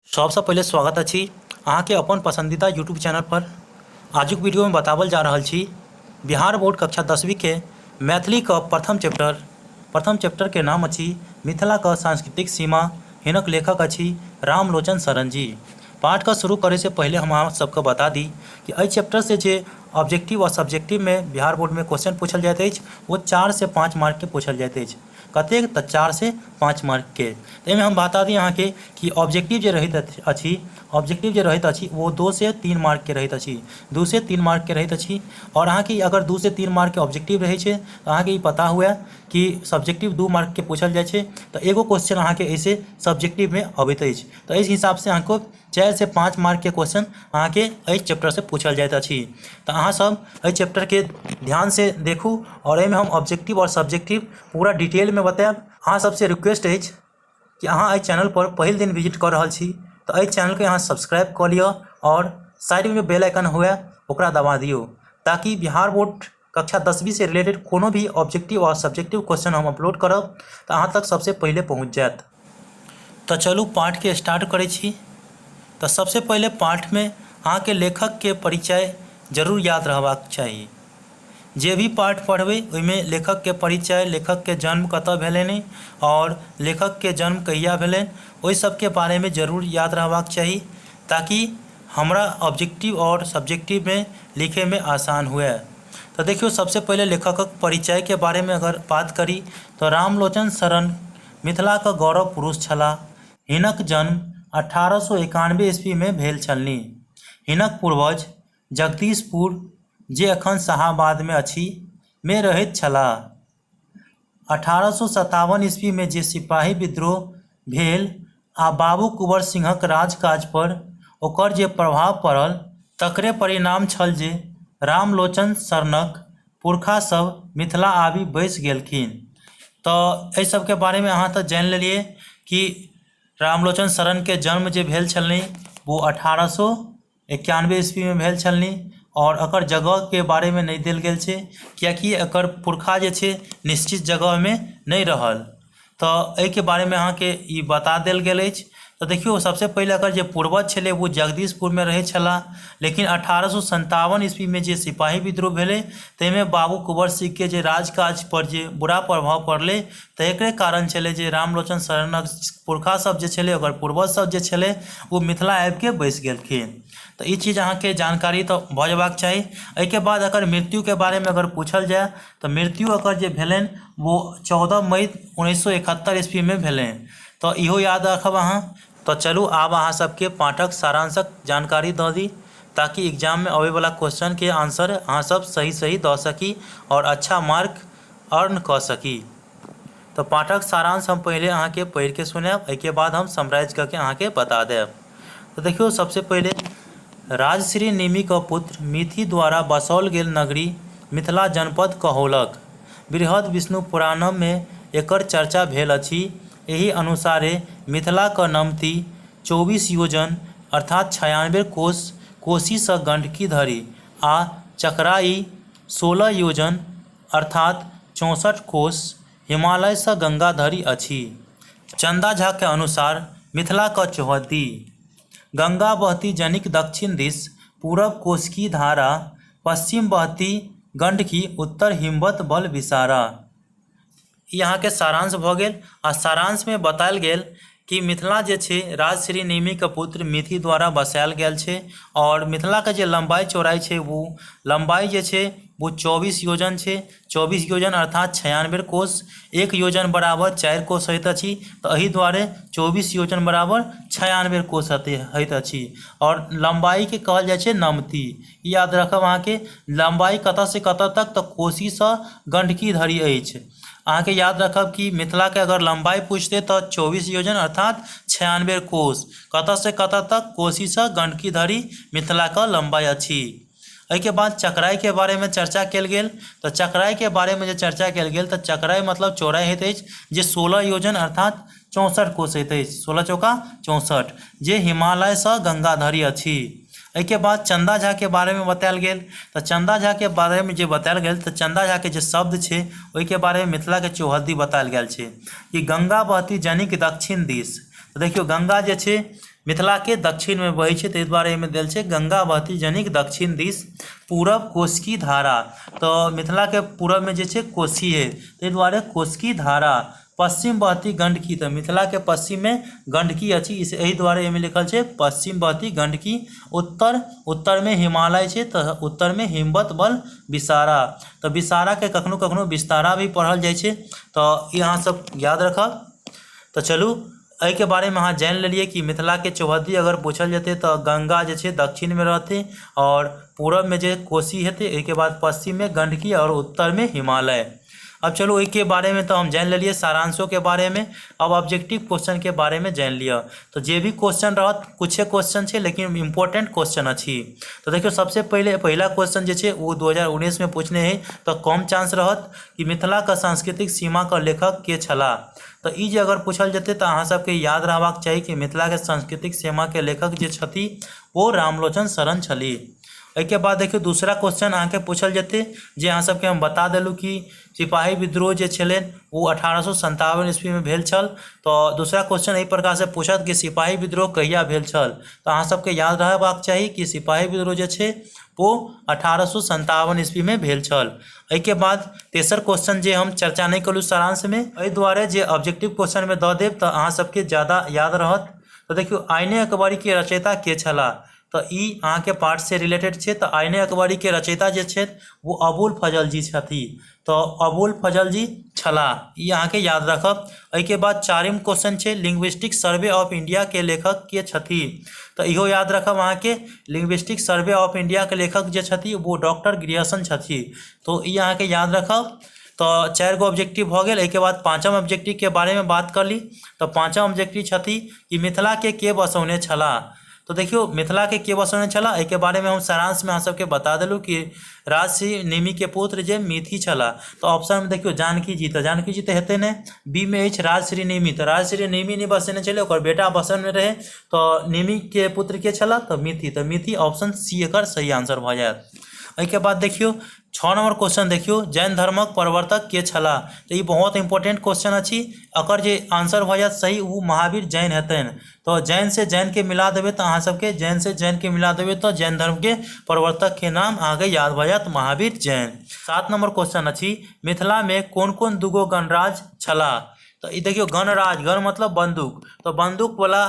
सबसँ पहिले स्वागत अछि अहाँके अपन पसन्दीदा यूट्यूब चैनल पर। आजुक वीडियोमे बताओल जा रहल छी बिहार बोर्ड कक्षा 10वींके मैथिलीके प्रथम चैप्टर। प्रथम चैप्टरके नाम अछि मिथिलाके सांस्कृतिक सीमा। हिनक लेखक अछि रामलोचन शरण जी। पाठके शुरू करैसँ पहिले हम अहाँ सबके बता दी कि एहि चैप्टरसँ जे ऑब्जेक्टिव आओर सब्जेक्टिवमे बिहार बोर्डमे क्वेश्चन पूछल जाइत अछि ओ 4 से 5 मार्कके पूछल जाइत अछि। कतेक तऽ 4 से 5 मार्कके। तऽ एहिमे हम बता दी अहाँके कि ऑब्जेक्टिव जे रहैत अछि, ऑब्जेक्टिव जे रहैत अछि ओ 2 से 3 मार्कके रहैत अछि, 2 से 3 मार्कके रहैत अछि। आओर अहाँके अगर 2 से 3 मार्कके ऑब्जेक्टिव रहै छै तऽ अहाँके ई पता हुए कि सब्जेक्टिव 2 मार्कके पूछल जाइ छै, तऽ एगो क्वेश्चन अहाँके एहिसँ सब्जेक्टिवमे अबैत अछि। तऽ एहि हिसाबसँ अहाँके 4 से 5 मार्कके क्वेश्चन अहाँके एहि चैप्टरसँ पूछल जाइत अछि। तऽ अहाँ सब एहि चैप्टरके ध्यानसँ देखू आओर एहिमे हम ऑब्जेक्टिव आओर सब्जेक्टिव पूरा डिटेलमे बतायब। अहाँ सबसँ रिक्वेस्ट अछि कि अहाँ एहि चैनलपर पहिल दिन विजिट कऽ रहल छी तऽ एहि चैनलके अहाँ सब्सक्राइब कऽ लिअ आओर साइडमे बेल आइकन हुए ओकरा दबा दियौ, ताकि बिहार बोर्ड कक्षा 10वींसँ रिलेटेड कोनो भी ऑब्जेक्टिव आओर सब्जेक्टिव क्वेश्चन हम अपलोड करब तऽ अहाँ तक सबसँ पहिले पहुँच जायत। तऽ चलू पाठके स्टार्ट करै छी। तऽ सबसँ पहिले पाठमे अहाँके लेखकके परिचय जरूर याद रहबाक चाही। जे भी पाठ पढ़बै ओहिमे लेखकके परिचय, लेखकके जन्म कतऽ भेलनि आओर लेखकके जन्म कहिया भेलनि, ओहि सबके बारेमे जरूर याद रहबाक चाही, ताकि हमरा ऑब्जेक्टिव आओर सब्जेक्टिवमे लिखैमे आसान हुए। तऽ देखियौ, सबसँ पहिले लेखकक परिचयके बारेमे अगर बात करी तऽ रामलोचन शरण मिथिलाके गौरव पुरुष छलाह। हिनक जन्म 1891 ईस्वीमे भेल छलनि। हिनक पूर्वज जगदीशपुर, जे एखन शाहाबादमे अछि, मे रहैत छलाह। 1857 ईस्वीमे जे सिपाही विद्रोह भेल आ बाबू कुंवर सिंहक राजकाज पर ओकर जे प्रभाव पड़ल तकरे परिणाम छल जे रामलोचन शरणक पुरखा सब मिथिला आबि बसि गेलखिन। तऽ एहि सबके बारेमे अहाँ तऽ जानि लेलियै कि रामलोचन शरणके जन्म जे भेल छलनि ओ 1891 ईस्वीमे भेल छलनि आओर एकर जगहके बारेमे नहि देल गेल छै, कियाकि एकर पुरखा जे छै निश्चित जगहमे नहि रहल। तऽ एहिके बारेमे अहाँके ई बता देल गेल अछि। तऽ देखियौ, सबसँ पहिले एकर जे पूर्वज छलै ओ जगदीशपुरमे रहै छलाह, लेकिन 1857 ईस्वीमे जे सिपाही विद्रोह भेलै ताहिमे बाबू कुंवर सिंहके जे राजकाज पर जे बुरा प्रभाव पड़लै, तऽ एकरे कारण छलै जे रामलोचन शरणक पुरखा सब जे छलै, ओकर पूर्वज सब जे छलै, ओ मिथिला आबिके बसि गेलखिन। तऽ ई चीज अहाँके जानकारी तऽ भऽ जेबाक चाही। एहिके बाद एकर मृत्युके बारेमे अगर पूछल जाय तऽ मृत्यु एकर जे भेलनि ओ 14 मई 1971 ईस्वीमे भेलनि, तऽ इहो याद राखब अहाँ। तऽ चलू आब अहाँ सबके पाठक सारांशक जानकारी दऽ दी, ताकि एग्जाममे अबैवला क्वेश्चनके आंसर अहाँ सब सही सही दऽ सकी आओर अच्छा मार्क अर्न कऽ सकी। तऽ पाठक सारांश हम पहिले अहाँके पढ़िके सुनायब, एहिके बाद हम समराइज कऽ के अहाँके बता देब। तऽ देखियौ, सबसे पहिले राजश्री निमिक पुत्र मिथि द्वारा बसाओल गेल नगरी मिथिला जनपद कहौलक। बृहद विष्णु पुराणमे एकर चर्चा भेल अछि। एहि अनुसारे मिथिलाक नमती 24 योजन अर्थात 96 कोस कोशीसँ गंडकी धरि आ चकराई 16 योजन अर्थात 64 कोस हिमालयसँ गंगा धरि अछि। चन्दा झा के अनुसार मिथिलाक चौहद्दी गंगा बहती जनिक दक्षिण दिस पूरब कोशकी धारा, पश्चिम बहती गंडकी उत्तर हिमवत बल विसारा। ई अहाँके सारांश भऽ गेल आ सारांशमे बतायल गेल कि मिथिला जे छै राजश्री निमिके पुत्र मिथि द्वारा बसायल गेल छै आओर मिथिलाके जे लम्बाइ चौड़ाइ छै ओ लम्बाइ जे छै ओ 24 योजन छै। 24 योजन अर्थात 96 कोस, एक योजन बराबर 4 कोस होइत अछि, तऽ एहि दुआरे 24 योजन बराबर 96 कोस होइत अछि। आओर लम्बाइके कहल जाइ छै नमती। ई याद राखब अहाँके, लम्बाइ कतऽसँ कतऽ तक, तऽ कोशीसँ गण्डकी धरि अछि। अहाँके याद रखब कि मिथिलाके अगर लम्बाइ पूछतै तऽ 24 योजन अर्थात 96 कोस, कतऽसँ कतऽ तक, कोशीसँ गण्डकी धरि मिथिलाके लम्बाइ अछि। एहिके बाद चकराइके बारेमे चर्चा कयल गेल। तऽ चकराइके बारेमे जे चर्चा कयल गेल तऽ चकराइ मतलब चौड़ाइ होइत अछि जे 16 योजन अर्थात 64 कोस होइत अछि, 16 चौका 64, जे हिमालयसँ गंगा धरि अछि। एहिके बाद चन्दा झाके बारेमे बतायल गेल। तऽ चन्दा झाके बारेमे जे बतायल गेल तऽ चन्दा झाके जे शब्द छै ओहिके बारेमे मिथिलाके चौहद्दी बतायल गेल छै कि गंगा बहती जनिक दक्षिण दिस। तऽ देखियौ, गंगा जे छै मिथिलाके दक्षिणमे बहै छै, ताहि दुआरे एहिमे देल छै गंगा बहती जनिक दक्षिण दिस पूरब कोशकी धारा। तऽ मिथिलाके पूरबमे जे छै कोशी है, ताहि दुआरे कोशकी धारा। पश्चिम बहती गंडकी, तऽ मिथिलाके पश्चिममे गंडकी अछि, एहि दुआरे एहिमे लिखल छै पश्चिम बहती गंडकी। उत्तरमे हिमालय छै, तऽ उत्तरमे हिमवत बल विसारा, तऽ विसाराके कखनो कखनो विस्तारा भी पढ़ल जाइ छै, तऽ ई अहाँ सब याद रखब। तऽ चलू एहिके बारेमे अहाँ जानि लेलियै कि मिथिलाके चौहद्दी अगर पूछल जेतै तऽ गंगा जे छै दक्षिणमे रहतै और पूरबमे जे कोसी हेतै, एहिके बाद पश्चिममे गंडकी और उत्तरमे हिमालय। अब चलू एहिके बारेमे तऽ हम जानि लेलियै सारांशोके बारेमे। अब ऑब्जेक्टिव क्वेश्चनके बारेमे जानि लिअ। तऽ जे भी क्वेश्चन रहत कुछे क्वेश्चन छै लेकिन इम्पोर्टेंट क्वेश्चन अछि। तऽ देखियौ सबसे पहिले पहिला क्वेश्चन जे छै ओ 2019 में पूछने है, तऽ कम चांस रहत कि मिथिलाके सांस्कृतिक सीमाके लेखक के छलाह। तऽ ई जे अगर पूछल जेतै तऽ अहाँ सबके याद रहबाक चाही कि मिथिलाके सांस्कृतिक सीमाके लेखक जे छथि ओ रामलोचन शरण छलीह। एहिके बाद देखियौ दूसरा क्वेश्चन अहाँके पूछल जेतै जे अहाँ सबके हम बता देलहुँ कि सिपाही विद्रोह जे छलै ओ 1857 ईस्वीमे भेल छल। तऽ दूसरा क्वेश्चन एहि प्रकारसँ पूछत कि सिपाही विद्रोह कहिया भेल छल, तऽ अहाँ सबके याद रहबाक चाही कि सिपाही विद्रोह जे छै ओ 1857 ईस्वीमे भेल छल। एहिके बाद तेसर क्वेश्चन जे हम चर्चा नहि केलहुँ सारांशमे, एहि दुआरे जे ऑब्जेक्टिव क्वेश्चनमे दऽ देब तऽ अहाँ सबके ज्यादा याद रहत। तऽ देखियौ आइने अकबरीके रचयिता के छलाह, तऽ ई अहाँके पाठ से रिलेटेड छै। तऽ आइने अकबरीके रचयिता जे छथि ओ अबुल फजल जी छथि, तऽ अबुल फजल जी छलाह, ई अहाँके याद रखब। एहिके बाद चारिम क्वेश्चन छै लिंग्विस्टिक सर्वे ऑफ इंडिया के लेखक के छथि, तऽ इहो याद रखब अहाँके लिंग्विस्टिक सर्वे ऑफ इंडिया के लेखक जे छथि वो डॉक्टर ग्रियर्सन छथि, तो ई अहाँके याद रखब। तऽ चारि गो ऑब्जेक्टिव भऽ गेल। एहिके बाद पाँचम ऑब्जेक्टिव के बारेमे बात कर ली। तऽ पाँचम ऑब्जेक्टिव छथि कि मिथिला के बसौने छलाह। तो देखियो मिथिला के बसौने छलाह, एहिके बारेमे हम सारांशमे अहाँ सबके बता देलहुँ कि राजश्री निमि के पुत्र जे मिथि छलाह। तऽ ऑप्शनमे देखियो जानकी जी, तऽ जानकी जी तऽ हेतै नहि। बी मे अछि राजश्री निमि, तऽ राजश्री निमि नहि बसेने छलै, ओकर बेटा बसौने रहै। तऽ निमि के पुत्र के छलाह, तऽ मिथि, तऽ मिथि ऑप्शन सी एकर सही आंसर भऽ जायत। एहिके बाद देखियो 6 नंबर क्वेश्चन देखियो जैन धर्मक प्रवर्तक के छलाह। तऽ ई बहुत इंपॉर्टेंट क्वेश्चन अछि, एकर जे आंसर भऽ जायत सही ओ महावीर जैन हेतनि। तऽ जैन से जैन के मिला देबै तऽ अहाँ सबके जैन से जैन के मिला देबै तऽ जैन धर्म के प्रवर्तक के नाम अहाँके याद भऽ जायत महावीर जैन। 7 नंबर क्वेश्चन अछि मिथिला में कोन कोन दूगो गणराज छलाह। तऽ ई देखियो गणराज, गण मतलब बंदूक, तऽ बंदूक वाला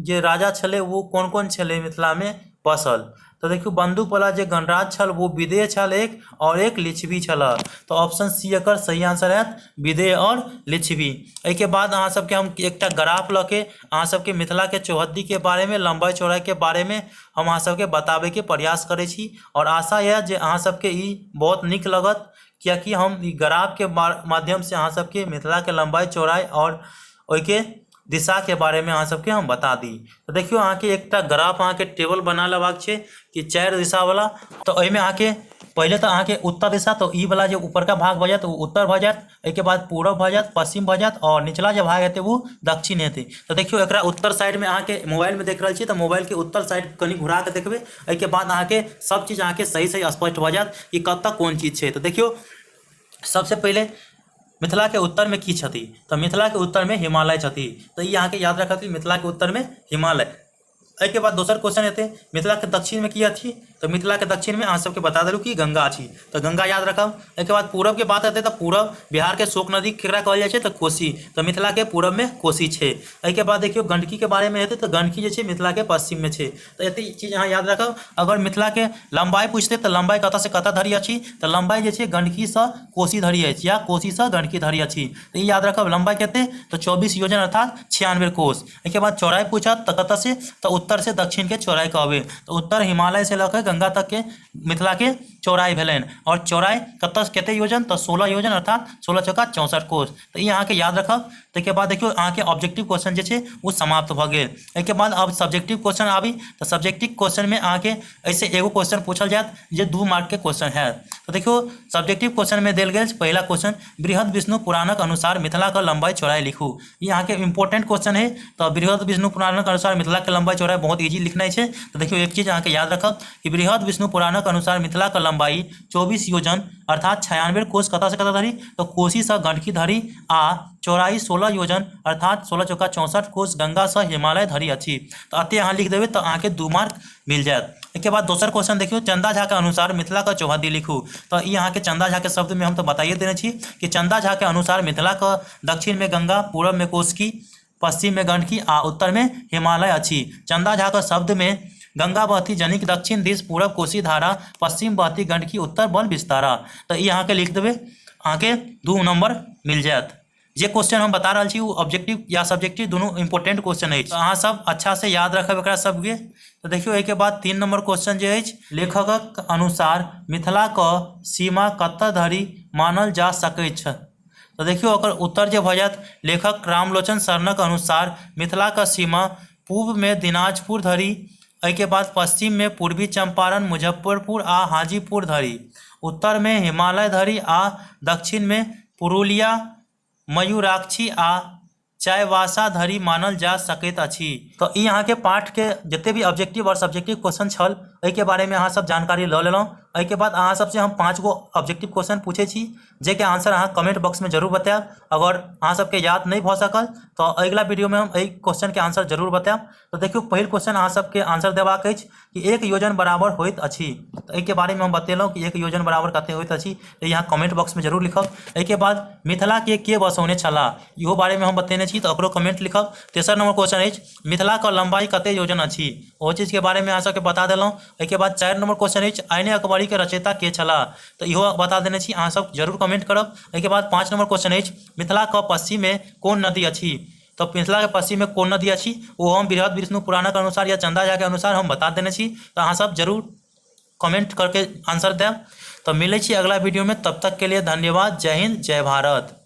जे राजा छलै वो कोन कोन छलै मिथिला में बसल। तऽ देखियौ बंदूक वाला जे गणराज छल वो विदेह छल एक, और एक लिच्छवी छल। तऽ ऑप्शन सी एकर सही आंसर हैत विदेह और लिच्छवी। एहिके बाद अहाँ सबके हम एकटा ग्राफ लऽ के अहाँ सबके मिथिला के चौहद्दी के बारे में, लंबाई चौड़ाई के बारे में हम अहाँ सबके बताबे के प्रयास करै छी, और आशा यह जे अहाँ सबके ई बहुत नीक लगत, कियाकि हम ई ग्राफ के माध्यम से अहाँ सबके मिथिला के लंबाई चौड़ाई और ओहिके दिशा के बारे में अहाँ सबके हम बता दी। तऽ देखियौ अहाँके एकटा ग्राफ अहाँके टेबल बना लेबाक छै कि 4 दिशा वाला। तऽ एहिमे अहाँके पहिले तऽ अहाँके उत्तर दिशा, तऽ ई वाला जे ऊपरका भाग भऽ जायत ओ उत्तर भऽ जायत, एहिके बाद पूरब भऽ जायत, पश्चिम भऽ जायत, और निचला जे भाग हेतै ओ दक्षिण हेतै। तऽ देखियौ एकरा उत्तर साइडमे अहाँके मोबाइलमे देख रहल छी तऽ मोबाइलके उत्तर साइड कनि घुरा कऽ देखबै, एहिके बाद अहाँके सब चीज अहाँके सही सही स्पष्ट भऽ जायत कि कतऽ कोन चीज छै। तऽ देखियौ सबसे पहिले मिथिला के उत्तर में की छथि, तऽ मिथिला के उत्तर में हिमालय छथि। तऽ ई अहाँके याद रखब कि मिथिला के उत्तर में हिमालय। एहिके बाद दोसर क्वेश्चन हेतै मिथिला के दक्षिण में की अछि, तऽ मिथिला के दक्षिण में अहाँ सबके बता देलहुँ कि गंगा अछि, तऽ गंगा याद रखब। एहिके बाद पूरब के बात हेतै तऽ पूरब बिहार के शोक नदी केकरा कहल जाइ छै, तऽ कोसी, तऽ मिथिला के पूरब में कोसी छै। एहिके बाद देखियौ गंडकी के बारे में हेतै तऽ गंडकी जे छै मिथिला के पश्चिम में छै। तऽ एते चीज अहाँ याद रखब। अगर मिथिला के लंबाई पूछतै तऽ लंबाई कतऽ से कतऽ धरि अछि, तऽ लंबाई जे छै गंडकी सँ कोसी धरि अछि या कोसी सँ गंडकी धरि अछि। तऽ ई याद रखब। लंबाई कते, तऽ 24 योजन अर्थात 96 कोस। एहिके बाद चौड़ाई पूछत तऽ कतऽ से, तऽ उत्तर से दक्षिण के चौड़ाई कहबै। तऽ उत्तर हिमालय से लऽ के गंगा तक के मिथिला के चौड़ाई भेलनि, और चौड़ाई कतऽ से कते योजन, तऽ 16 योजन अर्थात 16 चौका 64 कोस। तऽ ई अहाँके याद रखब। ताहिके बाद देखियौ अहाँके ऑब्जेक्टिव क्वेश्चन जे छै ओ समाप्त भऽ गेल। एहिके बाद अब सब्जेक्टिव क्वेश्चन आबी, तऽ सब्जेक्टिव क्वेश्चन में अहाँके एहिसे एगो क्वेश्चन पूछल जायत जे 2 मार्क के क्वेश्चन हैत। तऽ देखियौ सब्जेक्टिव क्वेश्चन में देल गेल पहिला क्वेश्चन बृहद विष्णु पुराणक अनुसार मिथिला के लंबाई चौड़ाई लिखू। ई अहाँके इम्पोर्टेंट क्वेश्चन है। तऽ बृहद विष्णु पुराणक अनुसार मिथिला के लंबाई चौड़ाई बहुत ईजी लिखनाइ छै। तऽ देखियौ एक चीज अहाँके याद रखब कि बृहद विष्णु पुराणक अनुसार मिथिलाक लम्बाई 24 योजन अर्थात 96 कोस कतऽ से कतऽ धरि, तऽ कोसी सँ गंडकी धरि, आ चौड़ाई 16 योजन अर्थात 16 चौका 64 कोस गंगा सँ हिमालय धरि अछि। तऽ एते अहाँ लिख देबै तऽ अहाँके 2 मार्क मिल जायत। एहिके बाद दोसर क्वेश्चन देखियौ, चंदा झा के अनुसार मिथिला के चौहद्दी लिखू। तऽ ई अहाँके चंदा झा के शब्द में हम तऽ बताइए देने छी कि चंदा झा के अनुसार मिथिला के दक्षिण में गंगा, पूरब में कोसकी, पश्चिम में गंडकी आ उत्तर में हिमालय अछि। चंदा झा के शब्द में गंगा बहती जनिक दक्षिण दिस पूरब कोसी धारा, पश्चिम बहती गंडकी, उत्तर बल विस्तारा। तऽ ई अहाँके लिख देबै, अहाँके 2 नंबर मिल जायत। जे क्वेश्चन हम बता रहल छी ओ ऑब्जेक्टिव या सब्जेक्टिव दुनू इम्पोर्टेंट क्वेश्चन अछि, अहाँ सब अच्छा से याद रखब एकरा सबके। तऽ देखियौ एहिके बाद 3 नंबर क्वेश्चन जे अछि, लेखकक अनुसार मिथिलाक सीमा कतऽ धरि मानल जा सकैछ। तऽ देखियौ ओकर उत्तर जे भऽ जायत, लेखक रामलोचन शरणक अनुसार मिथिलाक सीमा पूर्वमे दिनाजपुर धरि, एहिके बाद पश्चिममे पूर्वी चंपारण, मुजफ्फरपुर आ हाजीपुर धरि, उत्तरमे हिमालय धरि आ दक्षिणमे पुरुलिया, मयूराक्षी आ चाईबासा धरि मानल जा सकैत अछि। तऽ ई अहाँके पाठके जते भी ऑब्जेक्टिव आओर सब्जेक्टिव क्वेश्चन छल एहिके बारेमे अहाँ सब जानकारी लऽ लेलहुँ। एहिके बाद अहाँ सबसँ हम 5 गो ऑब्जेक्टिव क्वेश्चन पूछै छी, जाहिके आंसर अहाँ कमेंट बॉक्समे जरूर बतायब। अगर अहाँ सबके याद नहि भऽ सकल तऽ अगिला वीडियोमे हम एहि क्वेश्चनके आंसर जरूर बतायब। तऽ देखियौ पहिल क्वेश्चन अहाँ सबके आंसर देबाक अछि कि एक योजन बराबर होइत अछि। तऽ एहिके बारेमे हम बतेलहुँ कि एक योजन बराबर कते होइत अछि, तऽ यहाँ कमेंट बॉक्समे जरूर लिखब। एहिके बाद मिथिलाके के बसौने छलाह, इहो बारेमे हम बतेने छी, तऽ ओकरो कमेंट लिखब। तेसर नंबर क्वेश्चन अछि मिथिलाके लम्बाई कते योजन अछि, ओहो चीजके बारेमे अहाँ सबके बता देलहुँ। एहिके बाद 4 नंबर क्वेश्चन अछि आइने अकबरीके रचयिता के छलाह, तऽ इहो बता देने छी, अहाँ सब जरूर कमेंट करब। एहिके बाद 5 नंबर क्वेश्चन अछि मिथिलाके पश्चिममे कोन नदी अछि, तऽ मिथिलाके पश्चिममे कोन नदी अछि ओ हम बृहद विष्णु पुराणक अनुसार या चंदा झा के अनुसार हम बता देने छी, तऽ अहाँ सब जरूर कमेंट करके आंसर देब। तऽ मिलै छी अगला वीडियो में, तब तक के लिए धन्यवाद। जय हिंद, जय भारत।